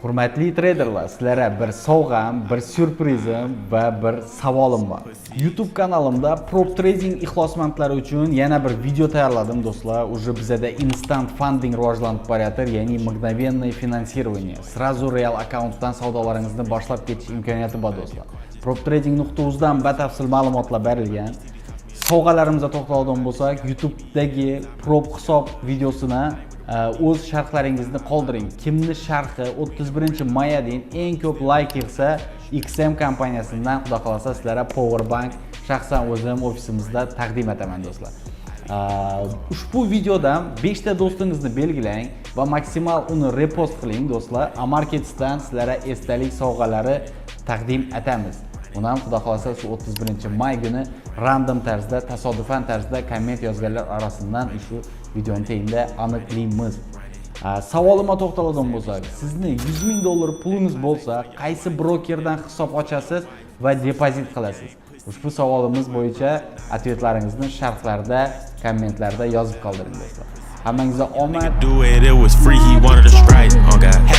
Hurmatli treyderlar, sizlarga bir sovg'am, bir syurprizim va bir savolim bor. YouTube kanalimda prop trading ixlosmandlari uchun yana bir video tayyorladim, do'stlar. Уже bizada instant funding rivojlanib borayotir, ya'ni мгновенное финансирование. Сразу real akkauntdan savdolaringizni boshlab ketish imkoniyati bor, do'stlar. proptrading.uzdan batafsil ma'lumotlar berilgan. Sovg'alarimizga to'xtaladigan bo'lsak, YouTube'dagi prop hisob videosini o'z sharhlaringizni qoldiring. Kimni sharhi 31 mayga deyin eng ko'p layk yig'sa, XM kompaniyasidan, xudo xohlasa, sizlarga power bank shaxsan o'zim ofisimizda taqdim etaman, do'stlar. Ushbu videodan 5 ta do'stingizni belgilang va maksimal uni repost qiling, do'stlar. Amarketsdan sizlarga esdalik sovg'alari taqdim etamiz. Uni ham, xudo xohlasa, shu 31 may kuni random tarzda, tasodifan tarzda komment yozganlar orasidan shu videoni tagida aniqlaymiz. Savolima to'xtaladigan bo'lsak, sizni 100 ming dollar pulingiz bo'lsa, qaysi brokerdan hisob ochasiz va depozit qilasiz? Ushbu savolimiz bo'yicha ответ laringizni sharhlarda, kommentlarda yozib qoldiring, do'stlar. Hammangizga omad. Do it, it was free, he wanted a strike. On God.